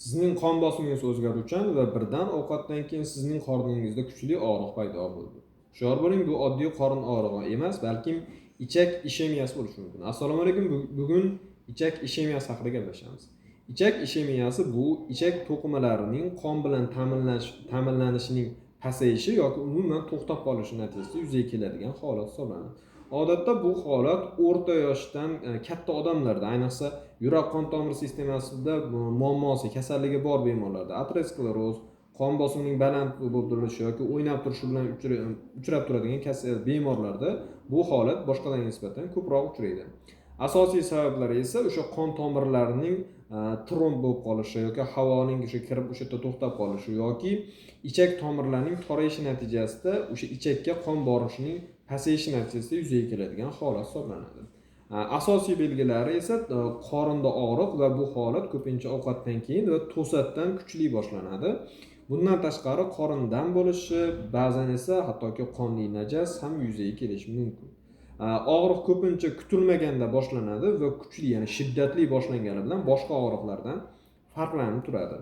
Sizning qon bosimingiz o'zgaruvchan va birdan ovqatdan keyin sizning qorningizda kuchli og'riq paydo bo'ldi. Hushyor bo'ling, bu oddiy qorin og'rig'i emas, balkim ichak ishemiyasi bo'lishi mumkin. Assalomu alaykum. Bugun ichak ishemiyasi haqida gaplashamiz. Ichak ishemiyasi bu ichak to'qimalarining qon bilan ta'minlanishining pasayishi yoki umuman to'xtab qolishi natijasida yuzaga keladigan holat hisoblanadi. Odatda bu holat o'rta yoshdan katta odamlarda, ayniqsa yurak qon tomir sistemasida muammosi, kasalligi bor bemorlarda, ateroskleroz, qon bosimining baland bo'lib turishi yoki o'ynab turishi bilan uchrab turadigan kasal bemorlarda bu holat boshqalarga nisbatan ko'proq uchraydi. Asosiy sabablari esa o'sha qon tomirlarining tromb bo'lib qolishi yoki havoning o'sha kirib o'sha yerda to'xtab qolishi yoki ichak tomirlarining torayishi natijasida o'sha ichakka qon borishining pasayishi natijasida yuzaga keladigan holat hisoblanadi. Asosiy belgilari esa qorinda og'riq va bu holat ko'pincha ovqatdan keyin va to'satdan kuchli boshlanadi. Bundan tashqari qorin dam bo'lishi, ba'zan esa hattoki qonli najas ham yuzaga kelishi mumkin. Og'riq ko'pincha kutilmaganda boshlanadi va kuchli, ya'ni shiddatli boshlangani bilan boshqa og'riqlardan farqlanib turadi.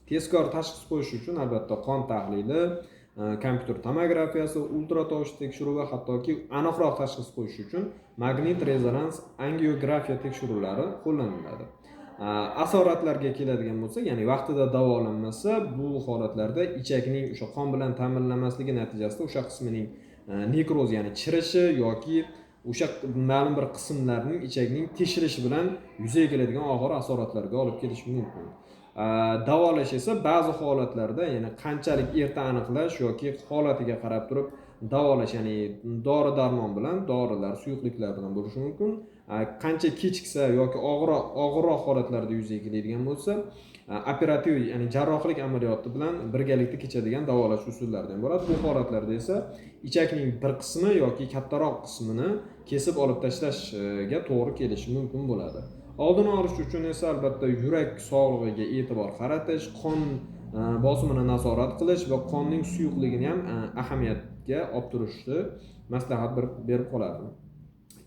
Tezkor tashxis qo'yish uchun albatta qon tahlili, kompyuter tomografiyasi, ultratovush tekshiruvi, hattoki aniqroq tashxis qo'yish uchun magnit rezonans angiografiya tekshiruvlari qo'llaniladi. Asoratlarga keladigan bo'lsak, ya'ni vaqtida davolanmasa, bu holatlarda ichakning o'sha qon bilan ta'minlanmasligi natijasida o'sha qismining nekroz, ya'ni chirishi yoki o'sha ma'lum bir qismlarning ichakning teshilishi bilan yuzaga keladigan og'ir asoratlarga olib kelishi mumkin. Davolash esa ba'zi holatlarda, ya'ni qanchalik erta aniqlash yoki holatiga qarab turib davolash, ya'ni dori darmon bilan, dorilar, suyuqliklar bilan bo'lishi mumkin. Qancha kechiksa yoki og'irroq holatlarda yuzaga keladigan bo'lsa, operativ, ya'ni jarrohlik amaliyoti bilan birgalikda kechadigan davolash usullaridan bo'ladi. Bu holatlarda esa ichakning bir qismi yoki kattaroq qismini kesib olib tashlashga to'g'ri kelishi mumkin bo'ladi. Oldini olish uchun esa albatta yurak sog'lig'iga e'tibor qaratish, qon bosimini nazorat qilish va qonning suyuqligini ham ahamiyatga olib turishni maslahat berib qolardim.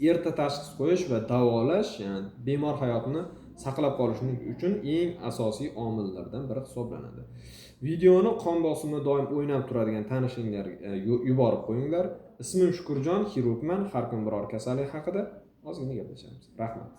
Erta tashxis qo'yish va davolash, ya'ni bemor hayotini saqlab qolish uchun eng asosiy omillardan biri hisoblanadi. Videoni qon bosimi doim o'ynab turadigan tanishinglarga yuborib qo'yinglar. Ismim Shukurjon, xirurgman. Har kun biror kasallik haqida ozgina gaplashamiz. Rahmat.